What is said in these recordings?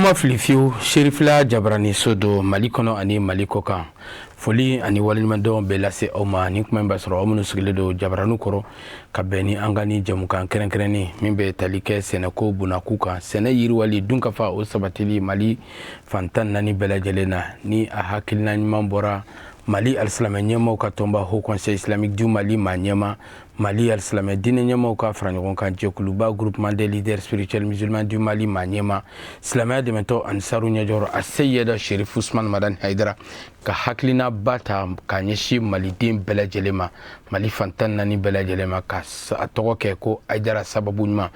Ma fili fiyewu, Serifila jabaraniso don Mali kɔnɔ ani Mali kɔ kan. Foli ani waleɲumandɔn bɛ lase aw ma. Ni kuma in b'a sɔrɔ aw minnu sigilen don jabarani kɔrɔ ka bɛn ni an ka ni jɛmukan kɛrɛnkɛrɛnnen min bɛ tali kɛ sɛnɛko bunakun kan, sɛnɛ yiriwali, dunkafa o sabatili Mali fan 14 bɛɛ lajɛlen na, ni a hakilina ɲuman bɔra Mali alisilamɛ ɲɛmaaw ka tɔnba Haut Conseil Islamique du Mali maa ɲɛma, Mali alisilamɛ diinɛ ɲɛmaaw ka fara ɲɔgɔn kan jɛkuluba Groupement des leaders spirituels musulmans du Mali maa ɲɛma, silamɛya dɛmɛtɔ Ansaru ɲɛjɔrɔ Aseyida Sherif Usman Madani Hayidara ka hakilinaba ta ka ɲɛsin maliden bɛɛ lajɛlen ma, Mali fan 14 bɛɛ lajɛlen ma, ka a tɔgɔ kɛ ko Hayidara sababu ɲuman.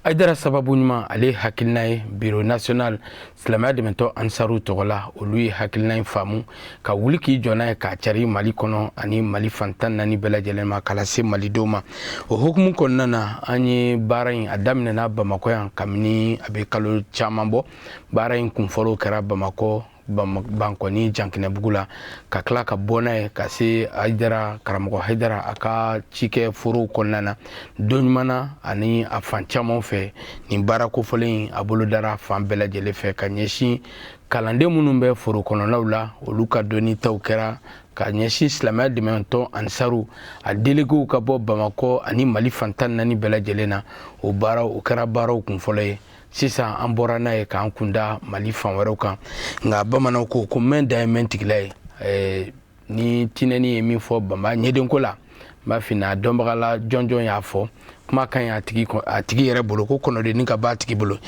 Hayidara sababu ɲuman, ale hakilina ye bureau national silamɛya dɛmɛtɔ Ansaru tɔgɔ la. Olu ye hakilina in faamu ka wuli k'i jɔ n'a ye k'a cari Mali kɔnɔ ani Mali fan 14 bɛɛ lajɛlen ma, k'a lase malidenw ma. O hukumu kɔnɔna na, an ye baara in a daminɛna Bamakɔ yan kabini a bɛ kalo caman bɔ. Baara in kunfɔlɔw kɛra Bamakɔ, Bankɔni, Jankinɛbugu la, ka tila ka bɔ n'a ye ka se Hayidara, karamɔgɔ Hayidara a ka cikɛ forow kɔnɔna na don ɲuman na ani a fan caman fɛ. Nin baara kofɔlen in a bolodara fan bɛɛ lajɛlen fɛ ka ɲɛsin kalanden minnu bɛ foro kɔnɔnaw la, olu ka dɔnnitaw kɛra ka ɲɛsin silamɛya dɛmɛtɔn Ansaru a déléguéw ka bɔ Bamakɔ ani Mali fan 14 bɛɛ lajɛlen na. O baaraw, o kɛra baaraw kunfɔlɔ ye. Sisan an bɔra n'a ye k'an kunda Mali fan wɛrɛw kan. Nka bamananw ko ko mɛn dan ye mɛn tigila ye. Ni tinɛni ye min fɔ banba ɲɛdenko la, n b'a f'i na dɔnbaga la jɔnjɔn y'a fɔ, kuma ka ɲi a tigi yɛrɛ bolo, ko kɔnɔdenni ka b'a tigi bolo.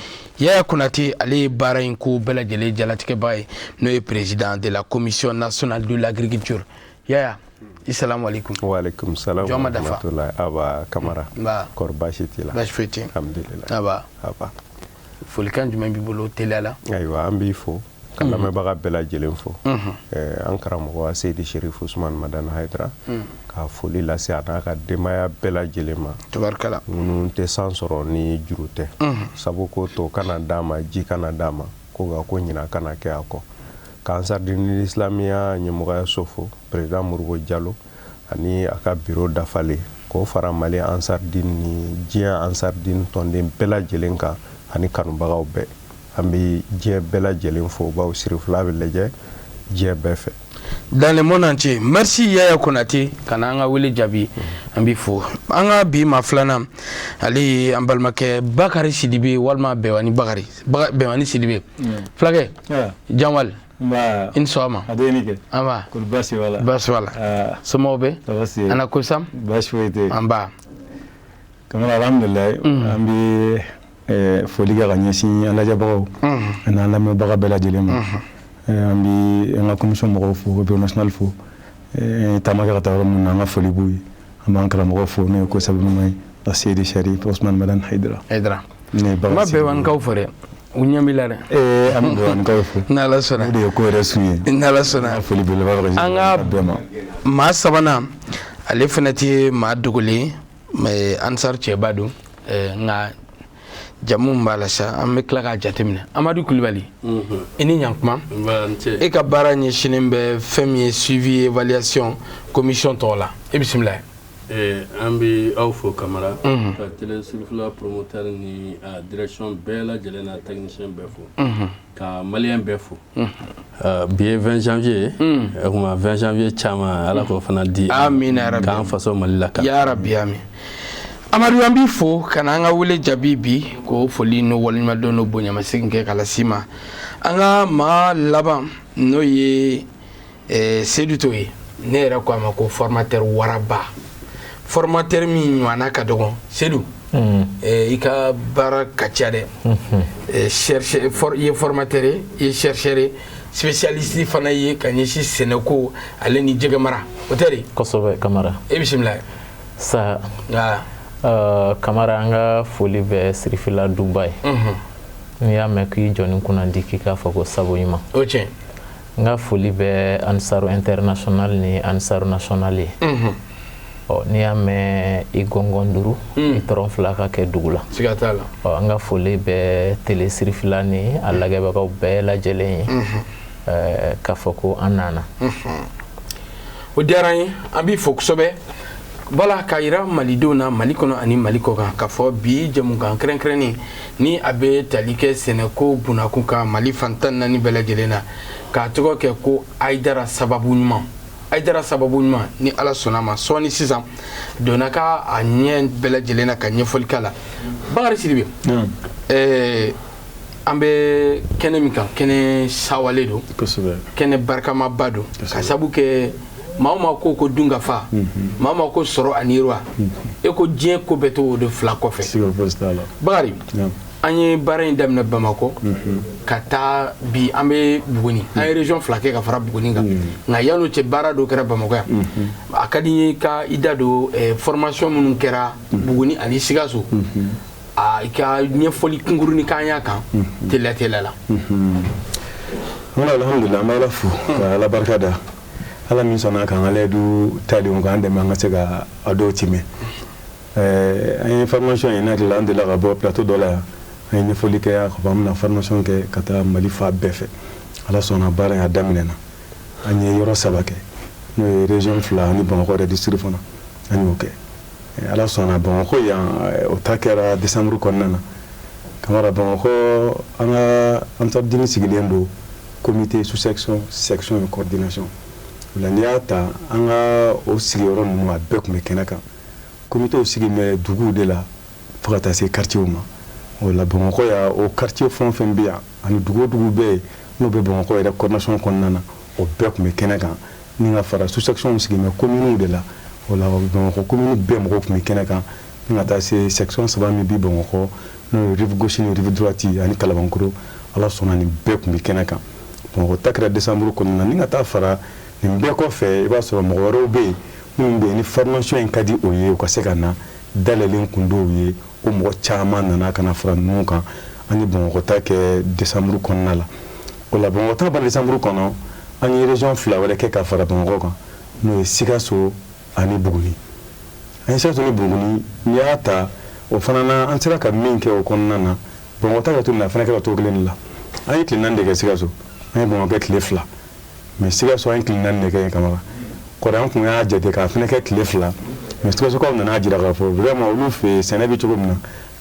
Yaya Konate, ale ye baara in ko bɛɛ lajɛlen jalatigɛbaga ye, n'o ye président de la Commission nationale de l'agriculture. Yaya, i salamu alaikum. Wa alaikum salam. Jɔn ma dafa. Aba Kamara. Nba. Kɔri baasi t'i la? Baasi foyi tɛ yen. Alhamdulillah. Aba. Aba. Folikan jumɛn b'i bolo teliya la? Ayiwa, an b'i fo ka lamɛnbaga bɛɛ lajɛlen fo. An karamɔgɔ Seyidi Sherif Usman Madani Hayidara, ka foli lase a n'a ka denbaya bɛɛ lajɛlen ma. Tabarikala. Minnu tɛ san sɔrɔ ni juru tɛ. Sabu ko to kana d'a ma, ji kana d'a ma, ko nka ko ɲina kana kɛ a kɔ. Ka Ansardini Islamiya ɲɛmɔgɔyaso fo, président Modibo Jalo ani a ka bureau dafalen, k'o fara Mali Ansardini ni diɲɛ Ansardini tɔnden bɛɛ lajɛlen kan ani kanubagaw bɛɛ. An bɛ diɲɛ bɛɛ lajɛlen fo, bawo Sirifila bɛ lajɛ diɲɛ bɛɛ fɛ. Dans le monde entier. Merci Yaya Konate ka na an ka wele jaabi, an b'i fo. An ka bi maa filanan, ale ye an balimakɛ Bakari Sidibe walima Bɛwani Bakari, Bɛwani Sidibe. Fulakɛ Janwal, i ni sɔgɔma. An ba. Baasi b'a la. Baasi b'a la. Somɔgɔw bɛ? Ana kosam? Baasi foyi tɛ. An ba. Kamara, alhamdulilayi, an bɛ foli kɛ ka ɲɛsin an lajɛbagaw ani an lamɛnbaga bɛɛ lajɛlen ma. An bɛ an ka commission mɔgɔw fo, bureau national fo, taama kɛ ka taa yɔrɔ minnu na, an ka foli b'u ye. An b'an karamɔgɔ fo, n'o ye ko sababu ɲuman ye, Seyidi Sherif Usman Madani Hayidara. Hayidara. N ma Bɛwanikaw fo dɛ, u ɲɛ b'i la dɛ. Ee, an bɛ Bɛwanikaw fo. N'Ala sɔnna. O de ye ko yɛrɛ sun ye. N'Ala sɔnna. Foli belebeleba bɛ an ka bɛɛ ma. Maa sabanan, ale fana tɛ maa dogolen ye, Ansar cɛba don, nka jamu b'a la sa, an bɛ tila k'a jateminɛ. Amadu Kulibali, i ni ɲankuma. E ka baara ɲɛsinnen bɛ fɛn min ye, suivi évaluation commission tɔgɔ la, e bisimila. An bɛ aw fo Kamara, ka Télé Sirifila promoteur ni a direction bɛɛ lajɛlen n'a technicien bɛɛ fo, ka malien bɛɛ fo. Bi ye 20 janvier ye, o tuma 20 janvier caman, Ala k'o fana di. Amina yarabi. K'an faso Mali la. Ya rabi, amin. Amadu, an b'i fo ka na an ka wele jaabi bi, k'o foli n'o waleɲumandɔn n'o bonyamasegin kɛ ka las'i ma. An ka maa laban, n'o ye Sedu to ye, ne yɛrɛ ko a ma ko formateur waraba, formateur min ɲɔgɔnna ka dɔgɔn. Sedu, i ka baara ka ca dɛ. I ye formateur ye, i ye chercheur ye, spécialiste fana ye ka ɲɛsin sɛnɛko ale ni jɛgɛ mara, o tɛ de? Kosɛbɛ, Kamara. E bisimila. Sa Kamara, an ka foli bɛ Sirifila duba ye. N'i y'a mɛn k'i jɔnni kunnandi, k'i k'a fɔ ko sabu ɲuman. O tiɲɛ. N ka foli bɛ Ansaru International ni Ansaru National ye. Ɔ, n'i y'a mɛn i gɔngɔn duuru, i tɔrɔn fila ka kɛ dugu la. Siga t'a la. Ɔ, an ka foli bɛ Télé Sirifila ni a lajɛbagaw bɛɛ lajɛlen ye, k'a fɔ ko an nana. O diyara an ye, an b'i fo kosɛbɛ. Voilà, k'a yira malidenw na, Mali kɔnɔ ani Mali kɔ kan, k'a fɔ bi jɛmukan kɛrɛnkɛrɛnnen ni a bɛ tali kɛ sɛnɛko bunakun kan Mali fan 14 bɛɛ lajɛlen na, k'a tɔgɔ kɛ ko Ayidara sababu ɲuman. Ayidara sababu ɲuman, ni Ala sɔnna ma, sɔɔni sisan donna ka a ɲɛ bɛɛ lajɛlen na ka ɲɛfɔli k'a la. Bakari Sidibe, an bɛ kɛnɛ min kan, kɛnɛ sawale don, kɛnɛ barikamaba don, ka sabu kɛ maa o maa ko ko dunkafa, maa o maa ko sɔrɔ ani yiriwa, e ko diɲɛ ko bɛɛ to o de fila kɔfɛ. Bakari, an ye baara in daminɛ Bamakɔ ka taa bi an bɛ Buguni, an ye région 2 kɛ ka fara Buguni kan. Nka yan'o cɛ, baara dɔ kɛra Bamakɔ yan. A ka di n ye ka i da don formation minnu kɛra Buguni ani Sikaso, i ka ɲɛfɔli kunkurunin k'an y'a kan teliya teliya la. Wala, alhamdulillah, an bɛ Ala fo ka Ala barika da, Ala min sɔnna k'an ka layidu talenw k'an dɛmɛ an ka se ka a dɔw timɛ. An ye formation ye, n'a hakili an delila ka bɔ plateau dɔ la yan, an ye ɲɛfɔli kɛ k'a fɔ an bɛna formation kɛ ka taa Mali fan bɛɛ fɛ. Ala sɔnna, baara in a daminɛna, an ye yɔrɔ 3 kɛ, n'o ye région 2 ani Bamakɔ yɛrɛ district fana, an y'o kɛ. Ala sɔnna, Bamakɔ yan, o ta kɛra décembre kɔnɔna na. Kamara, Bamakɔ, an ka Ansar-Dine sigilen don comité, sous section, section et coordination. O la, n'i y'a ta an ka o sigiyɔrɔ ninnu, a bɛɛ tun bɛ kɛnɛ kan. Comité sigi bɛ duguw de la fo ka taa se quartier ma. O la, Bamakɔ yan, o quartier fɛn o fɛn bɛ yan ani dugu o dugu bɛ yen n'o bɛ Bamakɔ yɛrɛ coordination kɔnɔna na, o bɛɛ tun bɛ kɛnɛ kan. Ni ka fara sous section sigi bɛ communes de la, o la Bamakɔ commune bɛɛ mɔgɔw tun bɛ kɛnɛ kan, ni ka taa se section 3 min bɛ Bamakɔ, n'o ye rive gauche ni rive droite ani Kalabankoro. Ala sɔnna, nin bɛɛ tun bɛ kɛnɛ kan. Bamakɔ ta kɛra décembre kɔnɔna na. Ni ka taa fara nin bɛɛ kɔfɛ, i b'a sɔrɔ mɔgɔ wɛrɛw bɛ yen minnu bɛ yen ni formation in ka di o ye, u ka se ka na, dayɛlɛlen kun dɔw ye, o mɔgɔ caman nana ka na fara ninnu kan. An ye Bamakɔ ta kɛ décembre kɔnɔna la. O la, Bamakɔ ta ban décembre kɔnɔ, an ye région 2 wɛrɛ kɛ ka fara Bamakɔ kan, n'o ye Sikaso ani Buguni. An ye Sikaso ni Buguni, n'i y'a ta o fana na, an sera ka min kɛ o kɔnɔna na, Bamakɔ ta kɛ cogo min na, a fana kɛra cogo kelen de la. An ye tile 4 de kɛ Sikaso, an ye Bamakɔ kɛ tile 2, mais Sikaso an ye tile 4 de kɛ yen. Kamara kɔrɔ, an kun y'a jate k'a fana kɛ tile 2, mais Sikasokaw nana jira k'a fɔ vraiment olu fɛ yen sɛnɛ bɛ cogo min na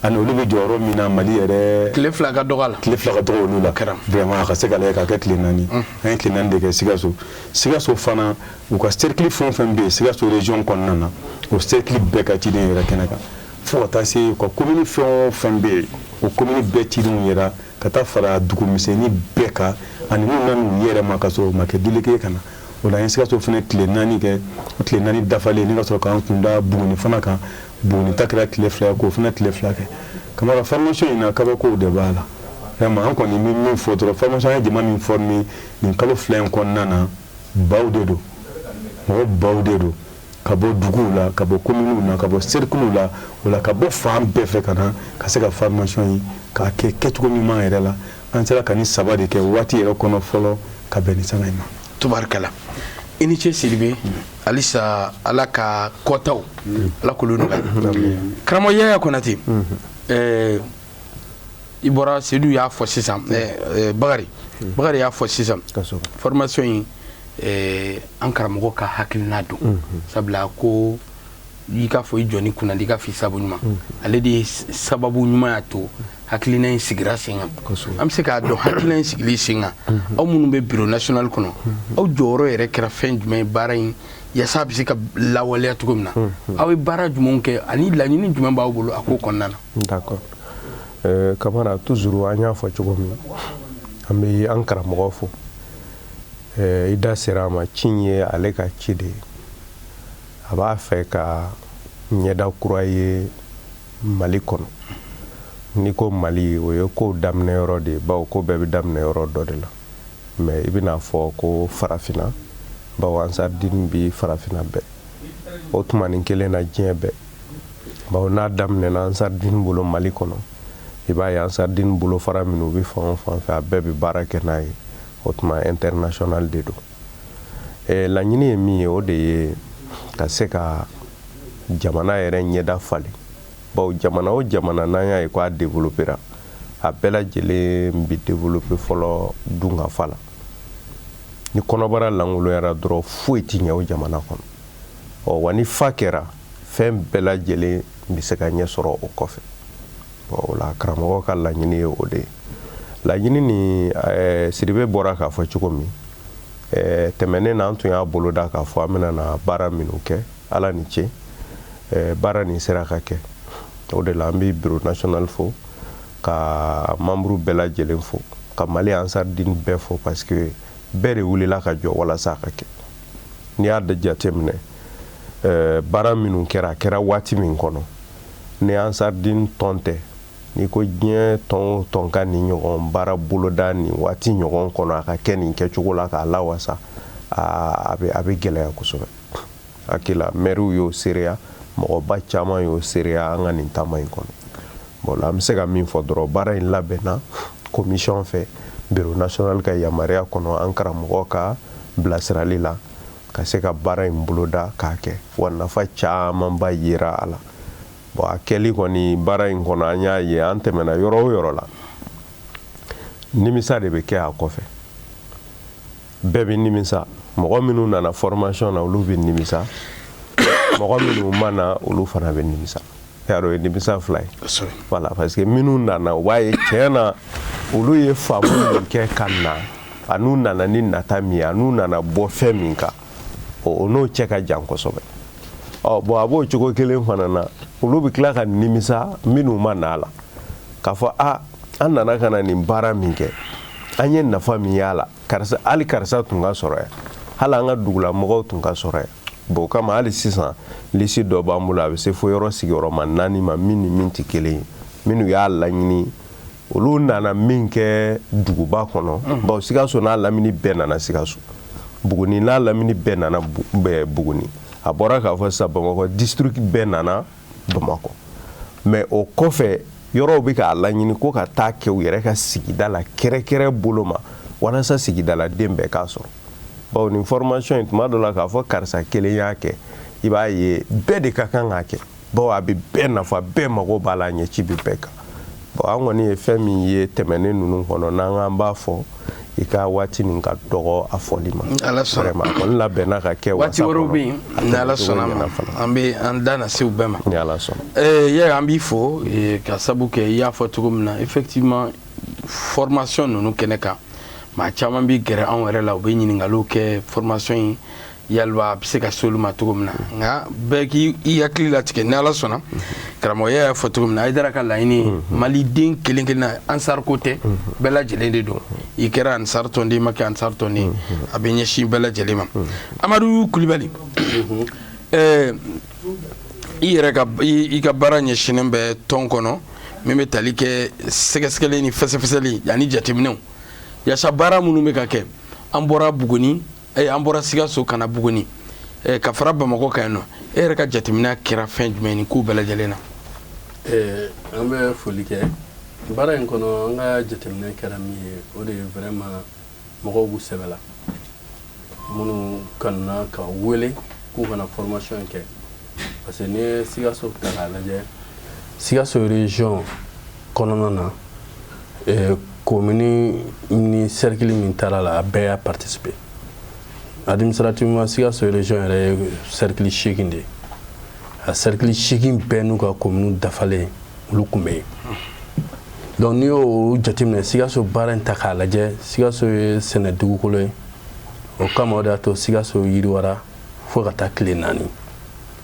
ani olu bɛ jɔyɔrɔ min na Mali yɛrɛ. Tile 2 ka dɔgɔ a la. Tile 2 ka dɔgɔ olu la vraiment, a ka se ka lajɛ k'a kɛ tile 4. An ye tile 4 de kɛ Sikaso. Sikaso fana, u ka cercle fɛn o fɛn bɛ yen Sikaso région kɔnɔna na, o cercle bɛɛ ka ciden yɛrɛ kɛnɛ kan, fo ka taa se u ka commune fɛn o fɛn bɛ yen, o commune bɛɛ cidenw yɛrɛ, ka taa fara dugu misɛnnin bɛɛ kan ani minnu nan'u yɛrɛ ma ka sɔrɔ u ma kɛ délégué ka na. O la, an ye Sikaso fana tile 4 kɛ. O tile 4 dafalen, ni ka sɔrɔ k'an kun da Buguni fana kan. Buguni ta kɛra tile 2 ye, k'o fana tile 2 kɛ. Kamara, formation in na, kabakow de b'a la vraiment. An kɔni bɛ min fɔ dɔrɔn, formation, an ye jama min former nin kalo 2 in kɔnɔna na, baw de don, mɔgɔ baw de don, ka bɔ duguw la, ka bɔ communes na, ka bɔ cercles la. O la, ka bɔ fan bɛɛ fɛ ka na ka se ka formation in k'a kɛ kɛcogo ɲuman yɛrɛ la. An sera ka nin 3 de kɛ waati yɛrɛ kɔnɔ fɔlɔ ka bɛn ni sanga in ma. Tubarikala, i ni ce Sidibe. Halisa Ala ka kɔtaw, Ala k'olu nɔgɔya. Karamɔgɔ Yaya Konate, i bɔra, Seydou y'a fɔ sisan, Bakari y'a fɔ sisan, formation in, an karamɔgɔ ka hakilina don, sabula ko i k'a fɔ i jɔ ni kunnandi, i ka fɔ i sababu ɲuman, ale de ye sababu ɲuman y'a to hakilina in sigira sen kan. An bɛ se k'a dɔn hakilina in sigili sen kan, aw minnu bɛ bureau national kɔnɔ, aw jɔyɔrɔ yɛrɛ kɛra fɛn jumɛn ye baara in yaasa a bɛ se ka lawaleya cogo min na? Aw ye baara jumɛnw kɛ ani laɲini jumɛn b'aw bolo a ko kɔnɔna na? D'accord, Kamara, toujours an y'a fɔ cogo min na, an bɛ an karamɔgɔ fo. I da sera a ma, ci in ye ale ka ci de ye. A b'a fɛ ka ɲɛda kura ye Mali kɔnɔ. N'i ko Mali, o ye kow daminɛ yɔrɔ de ye, bawo ko bɛɛ bɛ daminɛ yɔrɔ dɔ de la. Mais i bɛna fɔ ko farafinna, bawo Ansar-Dine bi farafinna bɛɛ, o tuma nin kelen na diɲɛ bɛɛ, bawo n'a daminɛna Ansar-Dine bolo Mali kɔnɔ, i b'a ye Ansar-Dine bolofara minnu bɛ fan o fan fɛ, a bɛɛ bɛ baara kɛ n'a ye. O tuma international de don. Laɲini ye min ye, o de ye ka se ka jamana yɛrɛ ɲɛda falen, bawo jamana o jamana n'an y'a ye ko a développera, a bɛɛ lajɛlen bi développer fɔlɔ dunkafa la. Ni kɔnɔbara lankoloyara dɔrɔn, foyi ti ɲɛ o jamana kɔnɔ. Ɔ wa, ni fa kɛra Fɛn bɛɛ lajɛlen bɛ se ka ɲɛ sɔrɔ o kɔfɛ. Bon, o la karamɔgɔ ka laɲini ye o de ye. Laɲini ni Sidibe bɔra k'a fɔ cogo min, tɛmɛnen na, an tun y'a boloda k'a fɔ an bɛna na baara minnu kɛ. Ala ni ce, baara nin sera ka kɛ. O de la an bɛ bureau national fo, ka membre bɛɛ lajɛlen fo, ka Mali Ansardine bɛɛ fo, parce que bɛɛ de wulila ka jɔ walasa a ka kɛ. N'i y'a jateminɛ, baara minnu kɛra, a kɛra waati min kɔnɔ, ni Ansardine tɔn tɛ, n'i ko diɲɛ tɔn o tɔn ka nin ɲɔgɔn baara boloda nin waati ɲɔgɔn kɔnɔ, a ka kɛ nin kɛcogo la k'a lawasa, a bɛ gɛlɛya kosɛbɛ. Hakili la, mɛriw y'o seereya, mɔgɔba caman y'o seereya an ka nin taama in kɔnɔ. Bon, an bɛ se ka min fɔ dɔrɔn, baara in labɛnna commission fɛ, bureau national ka yamaruya kɔnɔ, an karamɔgɔ ka bilasirali la, ka se ka baara in boloda k'a kɛ. Wa nafa camanba yera a la. Bon, a kɛli kɔni, baara in kɔnɔ, an y'a ye, an tɛmɛna yɔrɔ o yɔrɔ la, nimisa de bɛ kɛ a kɔfɛ. Bɛɛ bɛ nimisa. Mɔgɔ minnu nana formation na, olu bɛ nimisa. Mɔgɔ minnu ma na, olu fana bɛ nimisa. Y'a dɔn, o ye nimisa fila ye. Voilà, parce que minnu nana, u b'a ye tiɲɛ na, olu ye faamu min kɛ ka na, a n'u nana ni nata min ye, a n'u nana bɔ fɛn min kan, o n'o cɛ ka jan kosɛbɛ. Ɔ bon, a b'o cogo kelen fana na, olu bɛ tila ka nimisa, minnu ma na a la, k'a fɔ a an nana ka na nin baara min kɛ, an ye nafa min y'a la, karisa, hali karisa tun ka sɔrɔ yan, hali an ka dugulamɔgɔw tun ka sɔrɔ yan. Bon, o kama, hali sisan, liste dɔ b'an bolo, a bɛ se fo yɔrɔ sigiyɔrɔma naani ma, min ni min tɛ kelen ye, minnu y'a laɲini, olu nana min kɛ duguba kɔnɔ. Bawo Sikaso n'a lamini bɛɛ nana Sikaso, Buguni n'a lamini bɛɛ nana Buguni, a bɔra k'a fɔ sisan, Bamakɔ district bɛɛ nana Bamakɔ. Mais o kɔfɛ, yɔrɔw bɛ k'a laɲini ko ka taa kɛ u yɛrɛ ka sigida la, kɛrɛkɛrɛ bolo ma, walasa sigidaladen bɛɛ k'a sɔrɔ. Bawo nin formation in, tuma dɔ la, k'a fɔ karisa kelen y'a kɛ, i b'a ye bɛɛ de ka kan k'a kɛ, bawo a bɛ bɛɛ nafa, bɛɛ mago b'a la, a ɲɛci bɛ bɛɛ kan. Bon, an kɔni ye fɛn min ye tɛmɛnen ninnu kɔnɔ, n'an k'an b'a fɔ, i ka waati nin ka dɔgɔ a fɔli ma. Ala sɔnna. Vraiment, a kɔni labɛnna ka kɛ waati wasa wɛrɛw kɔnɔ. Bɛ yen, A ni Ala tɛmɛcogo sɔnna ɲɛna ma, fana. an bɛ an da na se u bɛɛ ma. Ni Ala sɔnna. Yaya, an b'i fo ka sabu kɛ i y'a fɔ cogo min na, effectivement, formation ninnu kɛnɛ kan, maa caman bɛ gɛrɛ anw yɛrɛ la, u bɛ ɲininkaliw kɛ formation in yalima a bɛ se ka se olu ma cogo min na. Nka bɛɛ k'i i hakili latigɛ. Ni Ala sɔnna, karamɔgɔ y'a fɔ cogo min na, Hayidara ka laɲini ye maliden kelen kelen na, ansar ko tɛ, bɛɛ lajɛlen de don. I kɛra ansar tɔnden, i ma kɛ ansar tɔnden, a bɛ ɲɛsin bɛɛ lajɛlen ma. Amadu Kulibali, i yɛrɛ ka i ka baara ɲɛsinnen bɛ tɔn kɔnɔ min bɛ tali kɛ sɛgɛsɛgɛli ni fɛsɛfɛsɛli ani jateminɛw, yaasa baara minnu bɛ ka kɛ. An bɔra Buguni, an bɔra Sikaso ka na Buguni, ka fara Bamakɔ kan yan nɔ. E yɛrɛ ka jateminɛ kɛra fɛn jumɛn ni k'u bɛɛ lajɛlen na? An bɛ foli kɛ. Baara in kɔnɔ, an ka jateminɛ kɛra min ye, o de ye vraiment mɔgɔw b'u sɛbɛ la, minnu kanuna ka wele k'u kana formation in kɛ, parce que n'i ye Sikaso ta k'a lajɛ, Sikaso région kɔnɔna na, commune ni cercle min taara la, a bɛɛ y'a participer. Administrativement, Sikaso région yɛrɛ ye cercle 8 de ye. A cercle 8 bɛɛ n'u ka commune dafalen, olu tun bɛ yen. Donc n'i y'o jateminɛ, Sikaso baara in ta k'a lajɛ, Sikaso ye sɛnɛ dugukolo ye. O kama, o de y'a to Sikaso yiriwara fo ka taa tile 4,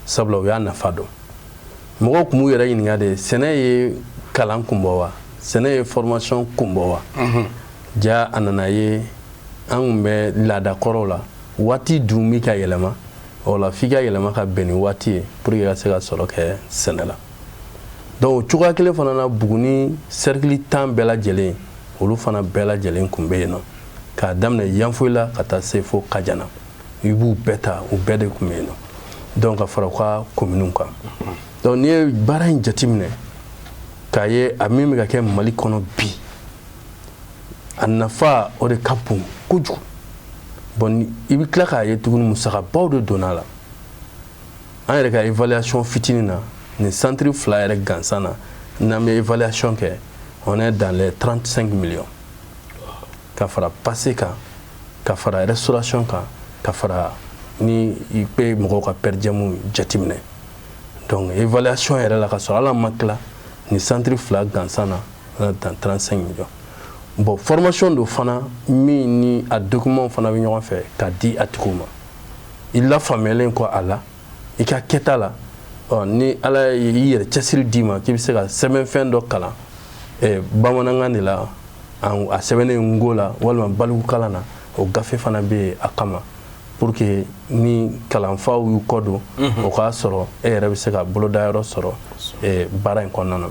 sabula u y'a nafa dɔn. Mɔgɔw tun b'u yɛrɛ ɲininka de: sɛnɛ ye kalan kun bɔ wa? Sɛnɛ ye formation kun bɔ wa? Ja a nana ye, an kun bɛ laada kɔrɔw la, waati dun bɛ ka yɛlɛma. O la, f'i ka yɛlɛma ka bɛn ni waati ye pour que ka se ka sɔrɔ kɛ sɛnɛ la. Donc o cogoya kelen fana na, Buguni cercle 10 bɛɛ lajɛlen, olu fana bɛɛ lajɛlen kun bɛ yen nɔ, k'a daminɛ Yanfoyila ka taa se fo Kajana. I b'u bɛɛ ta, u bɛɛ de kun bɛ yen nɔ, donc ka fara u ka communes kan. Donc n'i ye baara in jateminɛ k'a ye, a min bɛ ka kɛ Mali kɔnɔ bi, a nafa o de ka bon kojugu. Bon, i bɛ tila k'a ye tuguni, musakabaw de donna a la. An yɛrɛ ka évaluation fitinin na, nin centre fila yɛrɛ gansan na, n'an bɛ évaluation kɛ, on est dans les 35 millions, ka fara passé kan, ka fara restauration kan, ka fara ni i bɛ mɔgɔw ka per diem jateminɛ. Donc évaluation yɛrɛ la, ka sɔrɔ hali an ma tila nin centre 2 gansan na, an na 35 millions. Bon, formation do fana min ni a document fana bɛ ɲɔgɔn fɛ ka di a tigiw ma. I lafaamuyalen kɔ a la, i ka kɛta la, ɔ ni Ala y'i yɛrɛ cɛsiri d'i ma k'i bɛ se ka sɛbɛnfɛn dɔ kalan bamanankan de la, a sɛbɛnnen ngo la walima balikukalan na, o gafe fana bɛ yen a kama, pour que ni kalanfaw y'u kɔ don, o k'a sɔrɔ e yɛrɛ bɛ se ka bolodayɔrɔ sɔrɔ baara in kɔnɔna na.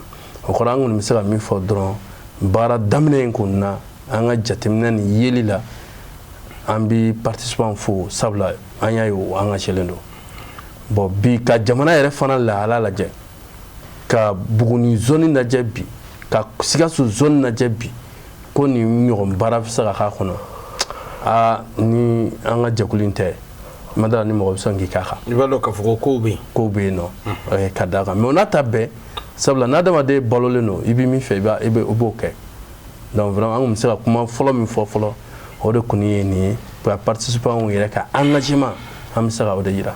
O kɔrɔ, an kɔni bɛ se ka min fɔ dɔrɔn, baara daminɛ in kɔni na, an ka jateminɛ ni yeli la, an bɛ participant fo, sabula an y'a ye o engagé don. Bon, bi ka jamana yɛrɛ fana lahala lajɛ, ka Buguni zone lajɛ bi, ka Sikaso zone lajɛ bi, ko nin ɲɔgɔn baara bɛ se ka k'a kɔnɔ, aa, ni an ka jɛkulu in tɛ, ma dala ni mɔgɔ bɛ sɔn k'i k'a kan. I b'a dɔn k'a fɔ ko kow bɛ yen. Kow bɛ yen nɔ ka d'a kan, mais o n'a ta bɛɛ, sabula n'adamaden balolen don, i bɛ min fɛ, i b'o kɛ. Donc vraiment, an kun bɛ se ka kuma fɔlɔ min fɔ fɔlɔ, o de kɔni ye nin ye. Participants yɛrɛ ka engagement, an bɛ se ka o de yira.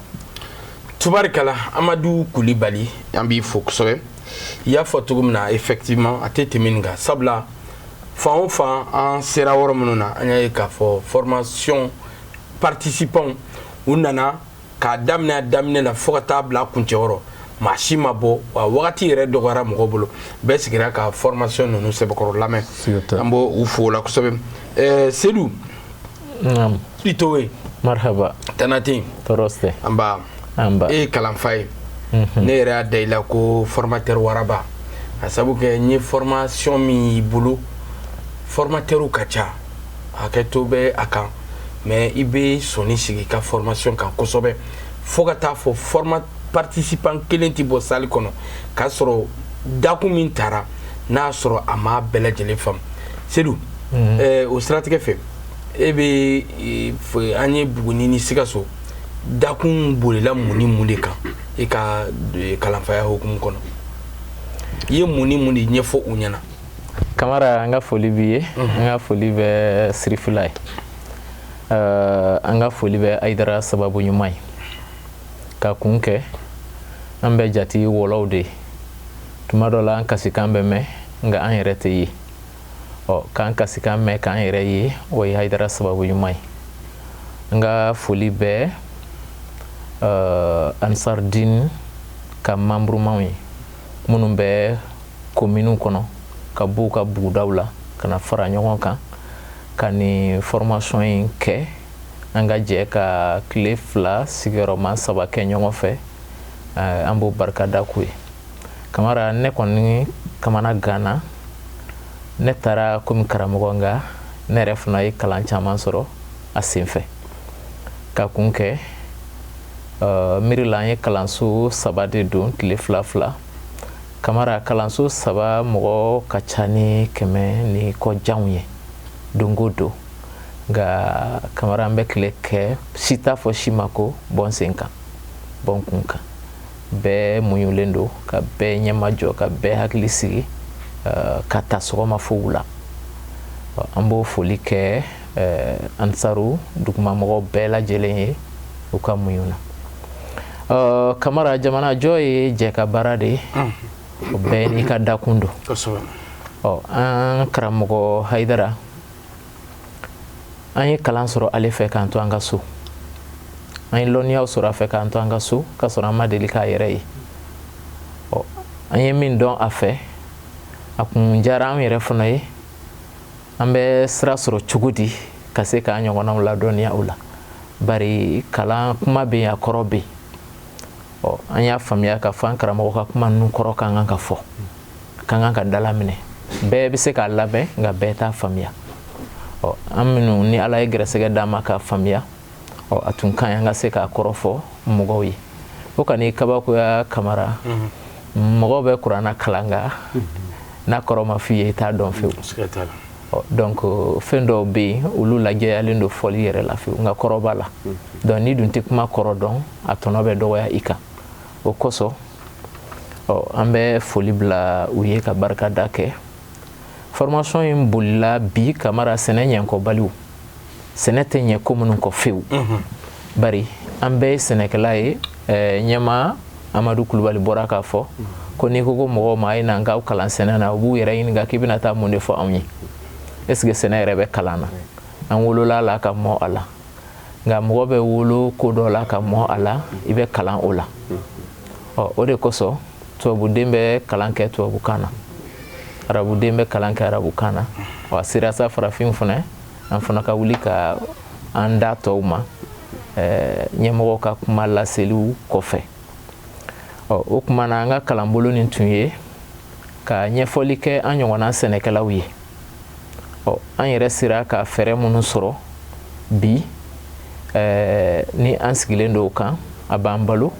Tubarikala, Amadu Kulibali, an b'i fo kosɛbɛ. I y'a fɔ cogo min na, effectivement, a tɛ tɛmɛ nin kan, sabula fan o fan an sera yɔrɔ minnu na, an y'a ye k'a fɔ formation participants u nana k'a daminɛ a daminɛ la fo ka taa bila kuncɛyɔrɔ, maa si ma bɔ wa. Wagati yɛrɛ dɔgɔyara mɔgɔw bolo, bɛɛ sigira ka formation ninnu sɛbɛkɔrɔ lamɛn. An b'o u fo o la kosɛbɛ. Sedu i Towe. Marhaba. Tana tɛ yen. Tɔɔrɔ tɛ. An ba. An ba. E ye kalanfa ye, ne yɛrɛ y'a da i la ko formateur waraba, a sabu kɛ n ye formation min y'i bolo, formateur ka ca, hakɛto bɛ a kan, mais i bɛ sɔnni sigi i ka formation kan kosɛbɛ, fo ka taa fɔ forma participant kelen tɛ bɔ salle kɔnɔ k'a sɔrɔ dakun min taara n'a sɔrɔ a m'a bɛɛ lajɛlen faamu. Sedu, o siratigɛ fɛ, e bɛ an ye Buguni ni Sikaso dakun bolila mun ni mun de kan? E ka kalanfaya hukumu kɔnɔ, i ye mun ni mun de ɲɛfɔ u ɲɛna? Kamara, an ka foli b'i ye, an ka foli bɛ Sirifila ye, an ka foli bɛ Ayidara sababu ɲuman ye. Ka kun kɛ, an bɛ jate wɔlɔw de ye, tuma dɔ la an kasikan bɛ mɛn, nka an yɛrɛ tɛ ye. Ɔ k'an kasikan mɛn k'an yɛrɛ ye, o ye Hayidara sababu ɲuman ye. N ka foli bɛ Ansardine ka membre ye minnu bɛ kominiw kɔnɔ, ka b'u ka bugudaw la ka na fara ɲɔgɔn kan ka nin formation in kɛ, an ka jɛ ka tile 2 sigiyɔrɔma 3 kɛ ɲɔgɔn fɛ. An b'o barikada k'u ye. Kamara, ne kɔni kamana ganna, ne taara komi karamɔgɔ, nka ne yɛrɛ fana ye kalan caman sɔrɔ a senfɛ. Ka kun kɛ, miiri la, an ye kalanso 3 de don tile 2 2. Kamara, kalanso 3, mɔgɔ ka ca ni 100 ni kɔ janw ye don o don. Nka Kamara, an bɛ tile kɛ, si t'a fɔ si ma ko bɔn sen kan, bɔn kun kan. Bɛɛ muɲulen don, ka bɛɛ ɲɛmajɔ, ka bɛɛ hakili sigi, ka ta sɔgɔma fo wula. An b'o foli kɛ Ansaru dugumamɔgɔw bɛɛ lajɛlen ye u ka muɲu na. Kamara, jamanajɔ ye jɛ ka baara de ye, o bɛɛ n'i ka dakun don. Ɔ an karamɔgɔ Hayidara, an ye kalan sɔrɔ ale fɛ k'an to an ka so, an ye lɔnniyaw sɔrɔ a fɛ k'an to an ka so, k'a sɔrɔ an ma deli k'a yɛrɛ ye. Ɔ an ye min dɔn a fɛ, a kun diyara an yɛrɛ fana ye. An bɛ sira sɔrɔ cogo di ka se k'an ɲɔgɔnnaw ladɔnniya o la? Bari kalan kuma bɛ yen, a kɔrɔ bɛ yen. Ɔ an y'a faamuya k'a fɔ an karamɔgɔ ka kuma ninnu kɔrɔ ka kan ka fɔ, ka kan ka dalaminɛ. Bɛɛ bɛ se k'a labɛn, nka bɛɛ t'a faamuya. Ɔ an minnu ni Ala ye gɛrɛsɛgɛ d'an ma k'a faamuya, ɔ a tun ka ɲi an ka se k'a kɔrɔ fɔ mɔgɔw ye. O kan'i kabakoya Kamara, mɔgɔw bɛ kuranna kalan, nka n'a kɔrɔ ma f'i ye, i t'a dɔn fewu. Donc fɛn dɔw bɛ yen, olu lajɛyalen don fɔli yɛrɛ la fewu, nka kɔrɔ b'a la. Donc n'i dun tɛ kuma kɔrɔ dɔn, a tɔnɔ bɛ dɔgɔya i kan. O kosɔn, ɔ an bɛ foli bila u ye ka barikada kɛ. Formation in bolila bi, Kamara, sɛnɛ ɲɛkɔbaliw, sɛnɛ tɛ ɲɛ ko minnu kɔ fewu. Bari an bɛɛ ye sɛnɛkɛla ye, ɲɛma Amadu Kulubali bɔra k'a fɔ ko n'i ko ko mɔgɔw ma a ye na n k'aw kalan sɛnɛ na, u b'u yɛrɛ ɲininka k'i bɛna taa mun de fɔ anw ye. Est ce que sɛnɛ yɛrɛ bɛ kalan na? An wolola a la ka mɔ a la, nka mɔgɔ bɛ wolo ko dɔ la ka mɔ a la, i bɛ kalan o la. Ɔ, o de kosɔn tubabuden bɛ kalan kɛ tubabukan na, arabuden bɛ kalan kɛ arabukan na. Wa sera sa farafin fana, an fana ka wuli ka an da tɔw ma ɲɛmɔgɔw ka kuma laseliw kɔfɛ. Ɔ, o tuma na, an ka kalanbolo nin tun ye ka ɲɛfɔli kɛ an ɲɔgɔnna sɛnɛkɛlaw ye. Ɔ, an yɛrɛ sera ka fɛɛrɛ minnu sɔrɔ bi ni an sigilen don o kan, a b'an balo,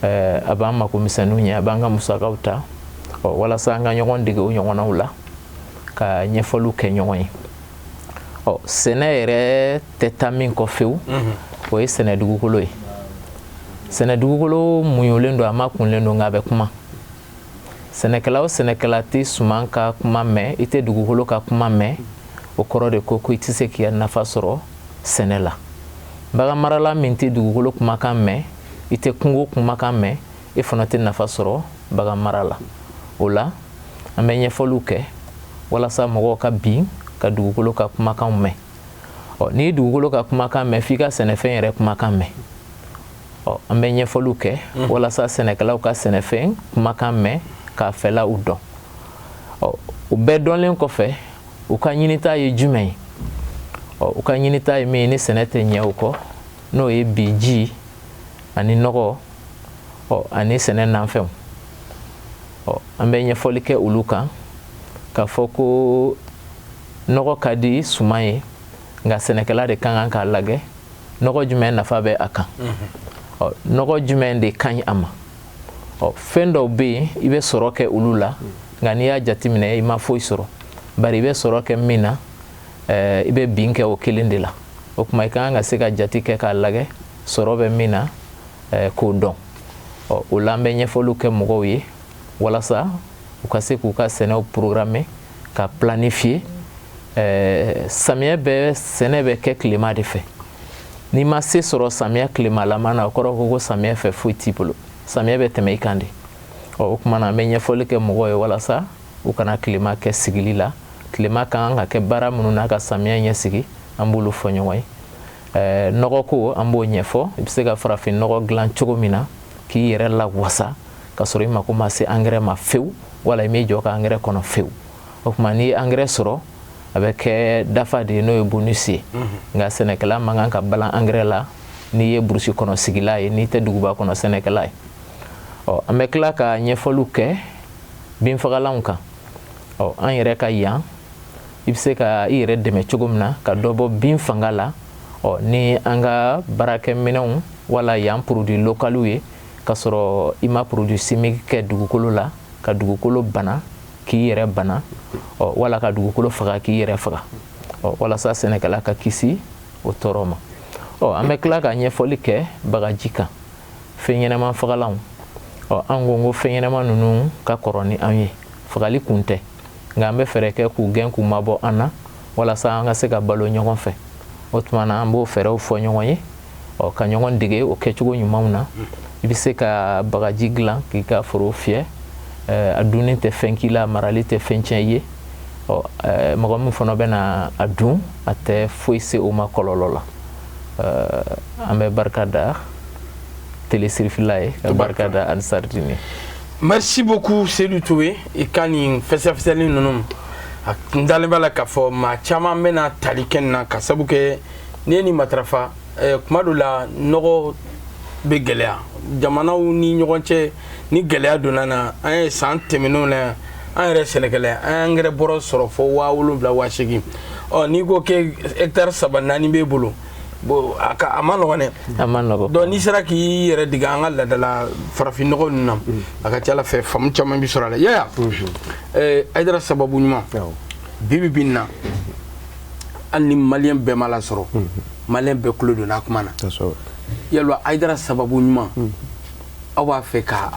a b'an mako misɛnninw ɲɛ, a b'an ka musakaw ta. Ɔ, walasa an ka ɲɔgɔn dege o ɲɔgɔnnaw la ka ɲɛfɔliw kɛ ɲɔgɔn ye. Ɔ, sɛnɛ yɛrɛ tɛ taa min kɔ fewu, o ye sɛnɛ dugukolo ye. Sɛnɛ dugukolo muɲulen don, a ma kunlen don, nka a bɛ kuma. Sɛnɛkɛla o sɛnɛkɛla tɛ suman ka kuma mɛn, i tɛ dugukolo ka kuma mɛn, o kɔrɔ de ko i tɛ se k'i ka nafa sɔrɔ sɛnɛ la. Baganmarala min tɛ dugukolo kumakan mɛn, i tɛ kungo kumakan mɛn, e fana tɛ nafa sɔrɔ bagan mara la. O la, an bɛ ɲɛfɔliw kɛ walasa mɔgɔw ka bin ka dugukolo ka kumakanw mɛn. Ɔ, n'i ye dugukolo ka kumakan mɛn, f'i ka sɛnɛfɛn yɛrɛ kumakan mɛn. Ɔ, an bɛ ɲɛfɔliw kɛ walasa sɛnɛkɛlaw ka sɛnɛfɛn kumakan mɛn, k'a fɛlaw dɔn. Ɔ, o bɛɛ dɔnlen kɔfɛ, u ka ɲinita ye jumɛn ye? Ɔ, u ka ɲinita ye min ye, ni sɛnɛ tɛ ɲɛ o kɔ, n'o ye bi ji ani nɔgɔ, ɔ, ani sɛnɛ nanfɛnw. Ɔ, an bɛ ɲɛfɔli kɛ olu kan k'a fɔ ko nɔgɔ ka di suman ye, nka sɛnɛkɛla de ka kan k'a lajɛ nɔgɔ jumɛn nafa bɛ a kan, ɔ, nɔgɔ jumɛn de ka ɲi a ma. Ɔ, fɛn dɔw bɛ yen, i bɛ sɔrɔ kɛ olu la, nka n'i y'a jateminɛ, i ma foyi sɔrɔ, bari i bɛ sɔrɔ kɛ min na, i bɛ bin kɛ o kelen de la. O tuma, i ka kan ka se ka jate kɛ k'a lajɛ sɔrɔ bɛ min na, k'o dɔn. Ɔ, o la, an bɛ ɲɛfɔliw kɛ mɔgɔw ye walasa u ka se k'u ka sɛnɛw programmer, ka planifier. Samiyɛ bɛ, sɛnɛ bɛ kɛ tilema de fɛ. N'i ma se sɔrɔ samiyɛ tilemalama na, o kɔrɔ ko samiyɛ fɛ foyi t'i bolo, samiyɛ bɛ tɛmɛ i kan de. Ɔ, o tuma na, an bɛ ɲɛfɔli kɛ mɔgɔw ye walasa u kana tilema kɛ sigili la. Tilema ka kan ka kɛ baara minnu na ka samiyɛ ɲɛsigi, an b'olu fɔ ɲɔgɔn ye. Nɔgɔ ko, an b'o ɲɛfɔ, i bɛ se ka farafin nɔgɔ dilan cogo min na k'i yɛrɛ lawasa ka sɔrɔ i mako ma se angɛrɛ ma fewu, wala i m'i jɔ ka angɛrɛ kɔnɔ fewu. O tuma, n'i ye angɛrɛ sɔrɔ, a bɛ kɛ dafa de ye, n'o ye bonus ye. Nka sɛnɛkɛla man kan ka balan angɛrɛ la n'i ye burusi kɔnɔ sigila ye, n'i tɛ duguba kɔnɔ sɛnɛkɛla ye. Ɔ, an bɛ tila ka ɲɛfɔliw kɛ binfagalanw kan. Ɔ, an yɛrɛ ka yan, i bɛ se ka i yɛrɛ dɛmɛ cogo min na ka dɔ bɔ bin fanga la, ɔ, ni an ka baarakɛminɛnw wala yan produit localiw ye, ka sɔrɔ i ma produit chimique kɛ dugukolo la ka dugukolo bana k'i yɛrɛ bana, ɔ, wala ka dugukolo faga k'i yɛrɛ faga. Ɔ, walasa sɛnɛkɛla ka kisi o tɔɔrɔ ma. Ɔ, an bɛ tila ka ɲɛfɔli kɛ bagaji kan, fɛn ɲɛnɛma fagalanw. Ɔ, an ko ko fɛn ɲɛnɛma ninnu ka kɔrɔ ni an ye, fagali kun tɛ, nka an bɛ fɛɛrɛ kɛ k'u gɛn k'u mabɔ an na walasa an ka se ka balo ɲɔgɔn fɛ. O tuma na, an b'o fɛɛrɛw fɔ ɲɔgɔn ye, ɔ, ka ɲɔgɔn dege o kɛcogo ɲumanw na. I bɛ se ka bagaji dilan k'i ka foro fiyɛ, a dunni tɛ fɛn k'i la, marali tɛ fɛn tiɲɛ i ye. Ɔ, mɔgɔ min fana bɛna a dun, a tɛ foyi se o ma kɔlɔlɔ la. An bɛ barika da Télé Sirifila ye, ka barika da Ansardine. Merci beaucoup, Seydou Touré. I ka nin fɛsɛfɛsɛli ninnu, a n dalen b'a la k'a fɔ maa caman bɛna tali kɛ nin na, ka sabu kɛ n'i ye nin matarafa, kuma dɔ la nɔgɔ bɛ gɛlɛya jamanaw ni ɲɔgɔn cɛ. Ni gɛlɛya donna na, an ye san tɛmɛnenw na, an yɛrɛ sɛnɛkɛla, an y'an angɛrɛ bɔrɔ sɔrɔ fo 7000, 8000. Ɔ, n'i ko k'e hectare saba naani b'e bolo, bon, a ka a ma nɔgɔn dɛ. A ma nɔgɔn. Donc n'i sera k'i yɛrɛ dege an ka laadala farafin nɔgɔ ninnu na, a ka ca ala fɛ, faamu caman bɛ sɔrɔ a la. Yaya Hayidara, sababu ɲuman bi bi in na, hali ni maliyɛn bɛɛ ma lasɔrɔ, maliyɛn bɛɛ tulo donna a kuma na. Yalima Hayidara, sababu ɲuman, aw b'a fɛ ka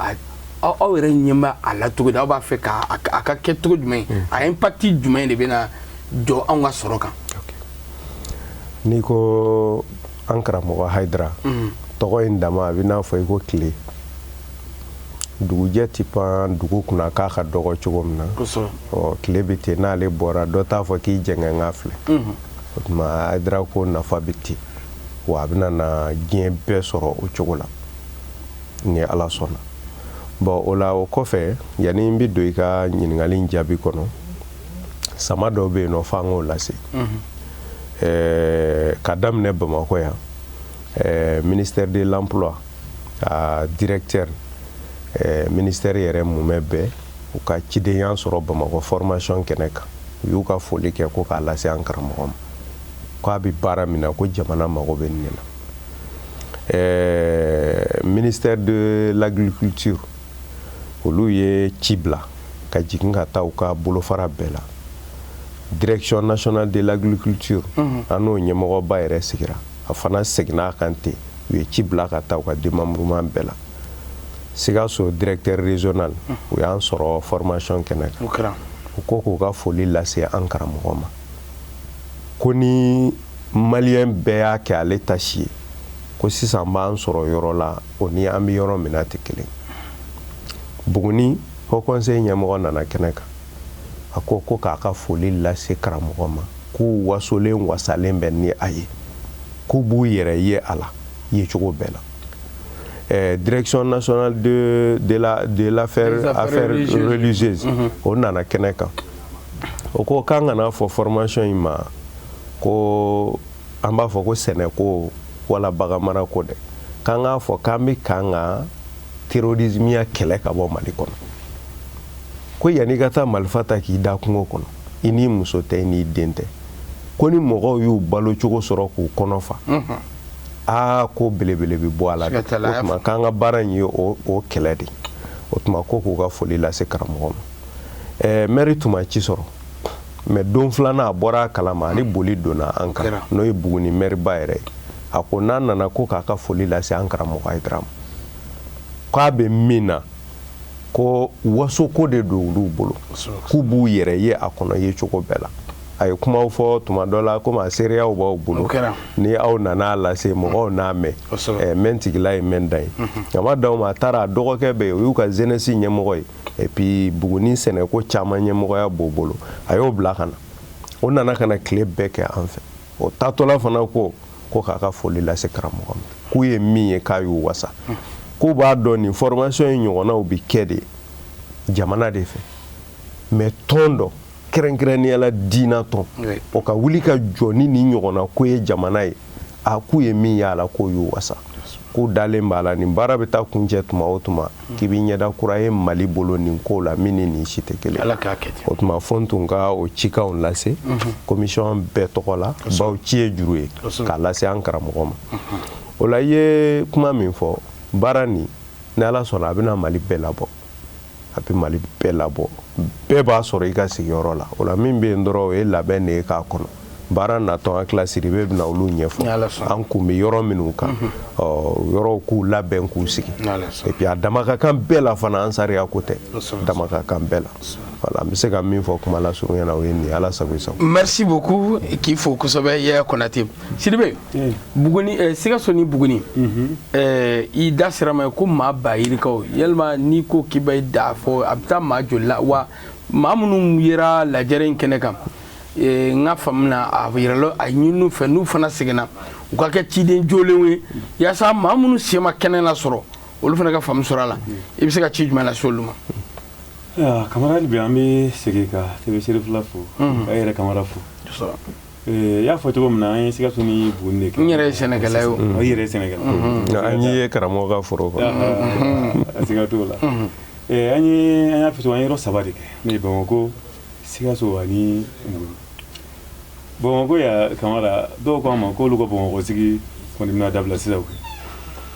aw yɛrɛ ɲɛ bɛ a la cogo di? Aw b'a fɛ ka a ka kɛ cogo jumɛn? A impact jumɛn de bɛna jɔ anw ka sɔrɔ kan? N'i ko an karamɔgɔ Hayidara, tɔgɔ in dama, a bɛ n'a fɔ i ko tile. Dugujɛ ti pan dugu kunna k'a ka dɔgɔ cogo min na, ɔ tile bɛ ten, n'ale bɔra dɔ t'a fɔ k'i jɛngɛ n k'a filɛ. O tuma Hayidara ko nafa bɛ ten, wa a bɛna na diɲɛ bɛɛ sɔrɔ o cogo la ni Ala sɔnna. Bon, o la, o kɔfɛ, yanni n bɛ don i ka ɲininkali in jaabi kɔnɔ, sama dɔ bɛ yen nɔ f'an k'o lase. Ka daminɛ Bamakɔ yan, ministère de l'emploi a directeur, ministère yɛrɛ mumɛ bɛɛ, u ka cidenya sɔrɔ Bamakɔ formation kɛnɛ kan. U y'u ka foli kɛ ko k'a lase an karamɔgɔ ma, k'a bɛ baara min na, ko jamana mago bɛ nin na. Ministère de l'agriculture, olu ye ci bila ka jigin ka taa u ka bolofara bɛɛ la. Direction nationale de l'agriculture, an n'o ɲɛmɔgɔba yɛrɛ sigira, a fana seginna a kan ten, u ye ci bila ka taa u ka démembrement bɛɛ la. Sikaso directeur régional, u y'an sɔrɔ formation kɛnɛ kan, u ko k'u ka foli lase an karamɔgɔ ma, ko ni maliyɛn bɛɛ y'a kɛ ale ta si ye, ko sisan b'an sɔrɔ yɔrɔ la, o ni an bɛ yɔrɔ min na tɛ kelen. Buguni haut conseil ɲɛmɔgɔ nana kɛnɛ kan, a ko ko k'a ka foli lase karamɔgɔ ma, k'u wasolen wasalen bɛ ni a ye, k'u b'u yɛrɛ ye a la yecogo bɛɛ la. Direction nationale de l'affaire affaires religieuses, o nana kɛnɛ kan, o ko k'an kana fɔ formation in ma ko an b'a fɔ ko sɛnɛko wala baganmara ko dɛ, k'an k'a fɔ k'an bɛ kan ka terrorisme ya kɛlɛ ka bɔ Mali kɔnɔ, ko yanni i ka taa marifa ta k'i da kungo kɔnɔ, i n'i muso tɛ, i n'i den tɛ, ko ni mɔgɔw y'u balo cogo sɔrɔ k'u kɔnɔ fa, aa, ko belebele bɛ bɔ a la dɛ. O tuma k'an ka baara in ye o kɛlɛ de. O tuma ko k'u ka foli lase karamɔgɔ ma. Maire tun ma ci sɔrɔ, mais don filanan a bɔra a kalama, ani boli donna an kan, n'o ye Buguni maire ba yɛrɛ ye. A ko n'a nana ko k'a ka foli lase an karamɔgɔ Hayidara ma, k'a bɛ min na, ko wasoko de don olu bolo, k'u b'u yɛrɛ ye a kɔnɔ yecogo bɛɛ la. A ye kumaw fɔ tuma dɔ la, komi a seereyaw b'aw bolo, ni aw nana lase mɔgɔw n'a mɛn, mɛn tigila ye mɛn dan ye. A ma dan o ma, a taara a dɔgɔkɛ bɛ yen, o y'u ka jeunesse ɲɛmɔgɔ ye, et puis Buguni sɛnɛko caman ɲɛmɔgɔya b'o bolo, a y'o bila ka na. O nana ka na tile bɛɛ kɛ an fɛ. O taatɔla fana ko ko k'a ka foli lase karamɔgɔ ma, k'u ye min ye k'a y'u wasa, k'u b'a dɔn nin formation in ɲɔgɔnnaw bɛ kɛ de jamana de fɛ, mais tɔn dɔ, kɛrɛnkɛrɛnnenya la diina tɔn, o ka wuli ka jɔ ni nin ɲɔgɔnna ko ye jamana ye, a k'u ye min y'a la, k'o y'u wasa, k'u dalen b'a la nin baara bɛ taa kuncɛ tuma o tuma, k'i bɛ ɲɛda kura ye Mali bolo nin ko la min ni nin si tɛ kelen. O tuma fo n tun ka o cikanw lase commission bɛɛ tɔgɔ la, bawo ci ye juru ye k'a lase an karamɔgɔ ma. O la, i ye kuma min fɔ, baara nin, ni Ala sɔnna, a bɛna Mali bɛɛ labɔ, a bɛ Mali bɛɛ labɔ, bɛɛ b'a sɔrɔ i ka sigiyɔrɔ la. O la, min bɛ yen dɔrɔn, o ye labɛn de ye k'a kɔnɔ. Baara natɔ, an tila Sidibe bɛna olu ɲɛfɔ, an kun bɛ yɔrɔ minnu kan, ɔ yɔrɔw k'u labɛn k'u sigi. Et puis a dama ka kan bɛɛ la fana, an sariya ko tɛ, dama ka kan bɛɛ la. Voilà, n bɛ se ka min fɔ kuma la surunya na, o ye nin ye. Ala sago i sago. Merci beaucoup, k'i fo kosɛbɛ, Yaya Konate Sidibe. Buguni, Sikaso ni Buguni, i da sera ma ko maa ba yirikaw, yalima n'i ko k'i bɛ da fɔ, a bɛ taa maa joli la? Wa maa minnu yera lajɛrɛ in kɛnɛ kan, n ka faamu na, a yirala a ɲini fɛ n'u fana seginna, u ka kɛ ciden jolenw ye, yaasa maa minnu sen ma kɛnɛ lasɔrɔ, olu fana ka faamu sɔrɔ a la. I bɛ se ka ci jumɛn lase olu ma? Kamara, hali bi an bɛ segin ka TV Serifila fo, ka e yɛrɛ Kamara fo. I y'a fɔ cogo min na, an ye Sikaso ni Buguni de kɛ. N yɛrɛ ye sɛnɛkɛla ye o. I yɛrɛ ye sɛnɛkɛla. An y'i ye karamɔgɔ ka foro kɔnɔ. Siga t'o la. An ye, an y'a fɔ cogo, an ye yɔrɔ saba de kɛ, n'o ye Bamakɔ, Sikaso ani Buguni. Bamakɔ ya, Kamara, dɔw ko an ma k'olu ka Bamakɔ sigi kɔni bɛna dabila sisan koyi,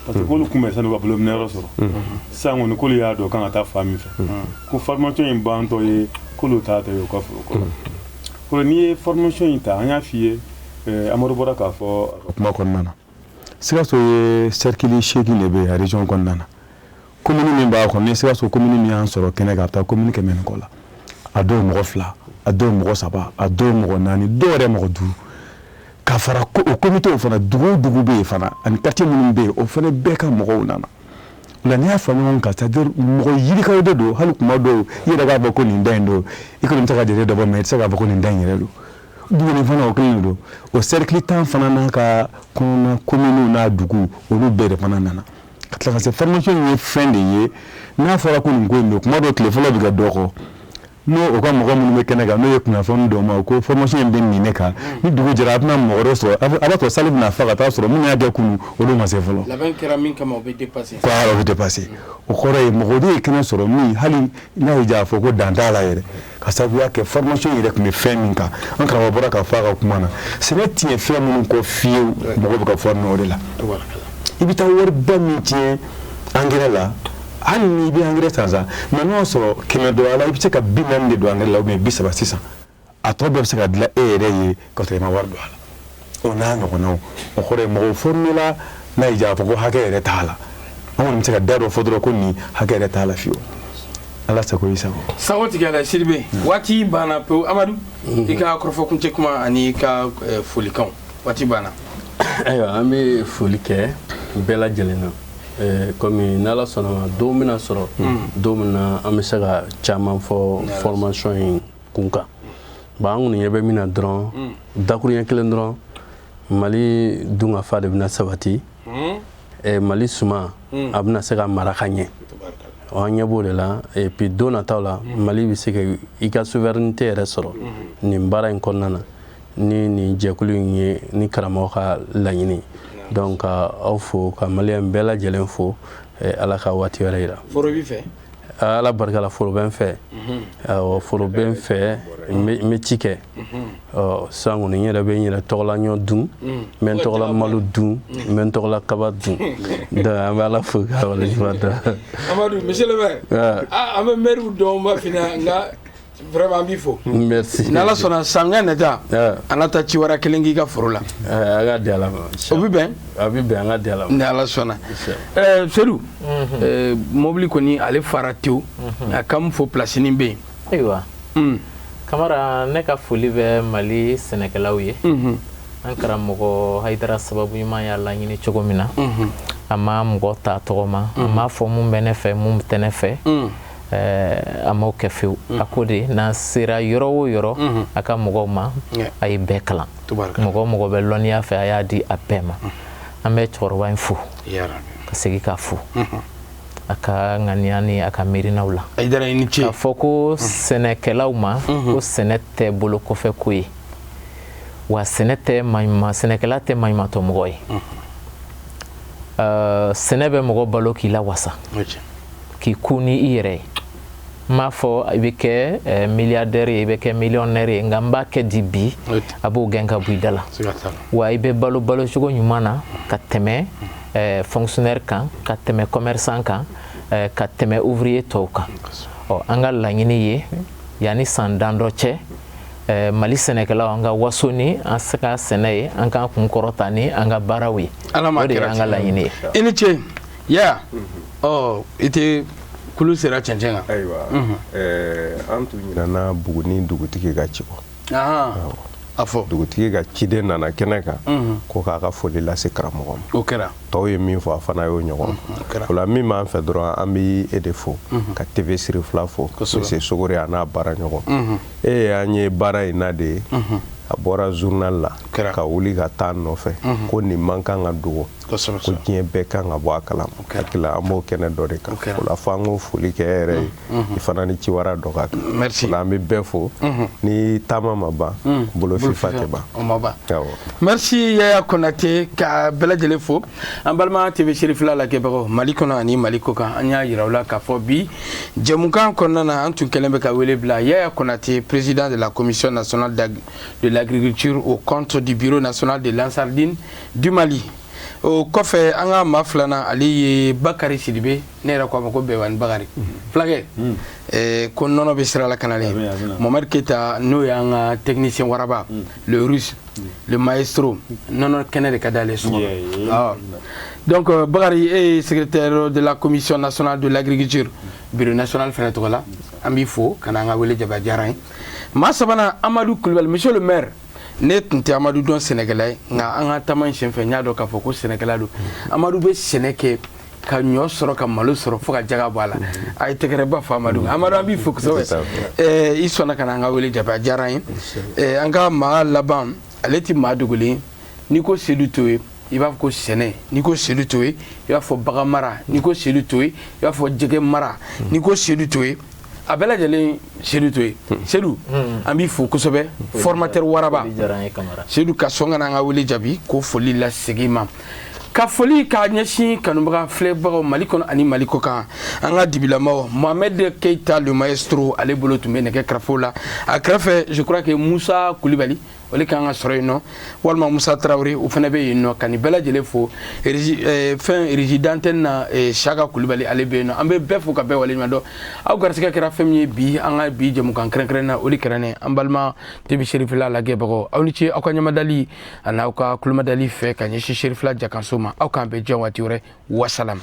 parce que k'olu kun bɛ san'u ka bolominɛyɔrɔ sɔrɔ sisan kɔni, k'olu y'a dɔn kan ka taa fan min fɛ, ko formation in bantɔ ye, k'olu t'a tɔ ye u ka foro kɔnɔ. Kɔrɔ, n'i ye formation in ta, an y'a f'i ye, Amadu bɔra k'a fɔ a ka kuma kɔnɔna na, Sikaso ye cercle 8 de bɛ yen région kɔnɔna na. Commune min b'a kɔnɔ, ni Sikaso commune min y'an sɔrɔ kɛnɛ kan, a bɛ taa commune 100 ni kɔ la. A dɔw mɔgɔ fila, a dɔw mɔgɔ saba, a dɔw mɔgɔ naani, dɔw yɛrɛ mɔgɔ duuru, ka fara o comité fana, dugu o dugu bɛ yen fana, ani quartier minnu bɛ yen, o fana bɛɛ ka mɔgɔw nana. O la n'i y'a fara ɲɔgɔn kan, c'est à dire mɔgɔ yirikaw de don. Hali kuma dɔw i yɛrɛ k'a fɔ ko nin da in don, i kɔni bɛ se ka jate dɔ bɔ, mais i tɛ se k'a fɔ ko nin da in yɛrɛ don. Buguni fana, o kelen de don. O cercle 10 fana n'a ka kɔnɔna kominiw n'a dugu, olu bɛɛ de fana nana ka tila ka se. Formation in ye fɛn de ye, n'a fɔra ko nin ko in don, kuma dɔw tile fɔlɔ bɛ kɛ dɔ kɔ, n'o o ka mɔgɔ minnu bɛ kɛnɛ kan, n'o ye kunnafoni d'o ma ko formation in bɛ nin ne kan, ni dugu jɛra, a bɛna mɔgɔ wɛrɛ sɔrɔ, a b'a sɔrɔ salle bɛna fa ka taa sɔrɔ minnu y'a kɛ kunun, olu ma se fɔlɔ. Labɛn kɛra min kama, o bɛ dépasser. Voilà, o bɛ dépasser. O kɔrɔ ye mɔgɔ de ye kɛnɛ sɔrɔ min hali n'a ye ja fɔ ko dan t'a la yɛrɛ, ka sababuya kɛ formation yɛrɛ tun bɛ fɛn min kan. An karamɔgɔ bɔra ka fɔ a ka kuma na, sɛnɛ tiɲɛ fɛn minnu kɔ fiyewu, mɔgɔ bɛ ka fɔ o de la. I bɛ taa wariba min tiɲɛ engrais la, hali ni i bɛ engrais san sa, mais n'o y'a sɔrɔ 100 don a la, i bɛ se ka 40 de don engrais la ou bien 30 sisan, a tɔ bɛɛ bɛ se ka dilan e yɛrɛ ye ka sɔrɔ i ma wari don a la. O n'a ɲɔgɔnnaw, o kɔrɔ ye mɔgɔw formé la, n'a y'i diya a fɔ ko hakɛ yɛrɛ t'a la. An kɔni bɛ se ka da dɔ fɔ dɔrɔn ko nin hakɛ yɛrɛ t'a la fiyewu. Ala sago i sago. Sago tigɛ la, Sidibe, waati banna pewu. Amadu, i ka kɔrɔfɔ kuncɛ kuma ani i ka folikanw, waati banna. Ayiwa, an bɛ foli kɛ bɛɛ lajɛlen na. Komi n'Ala sɔnna ma, don bɛna sɔrɔ don min na an bɛ se ka caman fɔ formation in kun kan. Bon, an kɔni ɲɛ bɛ min na dɔrɔn, dakuruɲɛ kelen dɔrɔn, Mali dunkafa de bɛna sabati, Mali suma a bɛna se ka mara ka ɲɛ. An ɲɛ b'o de la. Et puis don nataw la, Mali bɛ se ka i ka souveraineté yɛrɛ sɔrɔ nin baara in kɔnɔna na ni nin jɛkulu in ye, ni karamɔgɔ ka laɲini. Donc ka aw fo, ka maliyɛn bɛɛ lajɛlen fo. Ala ka waati wɛrɛ yira. Foro b'i fɛ? Ala barika la, foro bɛ n fɛ. Awɔ, foro bɛ n fɛ, n bɛ ci kɛ. Ɔ, sisan kɔni n yɛrɛ bɛ n yɛrɛ tɔgɔla ɲɔ dun, n bɛ n tɔgɔla malo dun, n bɛ n tɔgɔla kaba dun. Donc an bɛ Ala fo k'a waleɲuman dɔn. Amadu, monsieur le maire, ah, an bɛ maire dɔn, b'a f'i ɲɛna, nka vraiment an b'i fo. Merci. N'Ala sɔnna, samiya nata, an na taa ci wɛrɛ kelen k'i ka foro la. An ka di Ala ma. O bɛ bɛn. A bɛ bɛn, an ka di Ala ma. Ni Ala sɔnna. Seydou, mobili kɔni ale fara tewu, a ka fo place nin bɛ yen. Ayiwa, Kamara, ne ka foli bɛ Mali sɛnɛkɛlaw ye. An karamɔgɔ Hayidara sababu ɲuman y'a laɲini cogo min na, a ma mɔgɔ ta tɔgɔ ma, a m'a fɔ mun bɛ ne fɛ, mun tɛ ne fɛ, a m'o kɛ fewu. A ko de n'an sera yɔrɔ o yɔrɔ a ka mɔgɔw ma, a ye bɛɛ kalan, mɔgɔ o mɔgɔ bɛ lɔnniya fɛ, a y'a di a bɛɛ ma. An bɛ cɛkɔrɔba in fo ka segin k'a fo a ka ŋaniya ni a ka miirinaw la. Hayidara, i ni ce. K'a fɔ ko sɛnɛkɛlaw ma ko sɛnɛ tɛ bolo kɔfɛ ko ye, wa sɛnɛ tɛ maɲuman, sɛnɛkɛla tɛ maɲumantɔ mɔgɔ ye. Sɛnɛ bɛ mɔgɔ balo k'i lawasa, k'i ku ni i yɛrɛ ye. N m'a fɔ i bɛ kɛ milliardaire ye, i bɛ kɛ millionnaire ye, nka n b'a kɛ di bi, a b'o gɛn ka bɔ i da la. Wa i bɛ balo balocogo ɲuman na ka tɛmɛ fonctionnaire kan, ka tɛmɛ commerçant kan, ka tɛmɛ ouvrier tɔw kan. Ɔ, an ka laɲini ye yanni san dan dɔ cɛ, Mali sɛnɛkɛlaw, an ka waso ni an se ka sɛnɛ ye, an k'an kun kɔrɔta ni an ka baaraw ye. O de ye an ka laɲini ye. I ni ce ya. Ɔ, i tɛ kulu sera cɛncɛn kan. Ayiwa, an tun ɲinɛna Buguni dugutigi ka ci kɔ. A fɔ. Dugutigi ka ciden nana kɛnɛ kan ko k'a ka foli lase karamɔgɔ ma. O kɛra. Tɔw ye min fɔ, a fana y'o ɲɔgɔn. O la min b'an fɛ dɔrɔn, an bɛ e de fo, ka TV Sirifila fo, monsieur Sogore a n'a baara ɲɔgɔn. E ye an ye baara in na de ye, a bɔra journal la ka wuli ka taa nɔfɛ ko nin man kan ka dogo, ko diɲɛ bɛɛ kan ka bɔ a kalama. Hakili an b'o kɛnɛ dɔ de kan. O la fo an k'o foli kɛ e yɛrɛ ye, i fana ni ciwara dɔ ka kan. O la an bɛ bɛɛ fo. Ni taama ma ban, bolo fifa tɛ ban. O ma ban. Merci Yaya Konate, ka bɛɛ lajɛlen fo. An balima TV Sirifila lajɛbagaw Mali kɔnɔ ani Mali kɔ kan, an y'a yira u la k'a fɔ bi jɛmukan kɔnɔna na, an tun kɛlen bɛ ka wele bila Yaya Konate, président de la commission nationale de l'agriculture au compte du bureau national de l'Ansar Dine du Mali. O kɔfɛ, an ka maa filanan, ale ye Bakari Sidibe, ne yɛrɛ ko a ma ko Bɛnbani Bakari fulakɛ, ko nɔnɔ bɛ sira la kanalen. Mohamed Keyita, n'o y'an ka technicien waraba, le russe, le maestro, nɔnɔ kɛnɛ de ka d'ale so kɔnɔ. Donc Bakari, e ye secrétaire de la commission nationale de l'agriculture bureau national fɛnɛ tɔgɔ la, an b'i fo ka n'an ka wele jaabi, a diyara an ye. Maa sabanan, Amadu Kulubali, monsieur le maire. Ne tun tɛ Amadu dɔn sɛnɛkɛla ye, nka an ka taama in senfɛ, n y'a dɔn k'a fɔ ko sɛnɛkɛla don. Amadu bɛ sɛnɛ kɛ. Ka ɲɔ sɔrɔ, ka malo sɔrɔ, fo ka jaga bɔ a la. A ye tɛgɛrɛba fɔ Amadu. Amadu, an b'i fo kosɛbɛ. I sɔnna ka na an ka wele jaabi, a diyara an ye. An ka maa laban, ale ti maa dogolen. N'i ko Seydou Toye, i b'a fɔ ko sɛnɛ. N'i ko Seydou Toye, i b'a fɔ bagan mara. N'i ko Seydou Toye, i b'a fɔ jɛgɛ mara. N'i ko Seydou Toye, a bɛɛ lajɛlen Seydou Toye. Seydou, an b'i fo kosɛbɛ, formateur waraba. Seydou ka sɔn ka na an ka wele jaabi, k'o foli lasegin ma, ka foli k'a ɲɛsin kanubaga filɛbagaw Mali kɔnɔ ani Mali kɔ kan. An ka dibilamaw, Mohamed Keita le maestro, ale bolo tun bɛ nɛgɛ karafow la. A kɛrɛfɛ, je crois que Musa Kulibali, o de kan ka sɔrɔ yen nɔ, walima Musa Tarawele, o fana bɛ yen nɔ. Ka nin bɛɛ lajɛlen fo. Fɛn régie d'antenne na, Saka Kulibali, ale bɛ yen nɔ. An bɛ bɛɛ fo ka bɛɛ waleɲuman dɔn. Aw garisɛgɛ kɛra fɛn min ye bi, an ka bi jɛmukan kɛrɛnkɛrɛn na, o de kɛra ne an balima TV Serifila lajɛbagaw. Aw ni ce aw ka ɲamadali ani aw ka kulomadali fɛ ka ɲɛsin Serifila jakanso ma. Aw k'an bɛn diɲɛ waati wɛrɛ. Wasalam.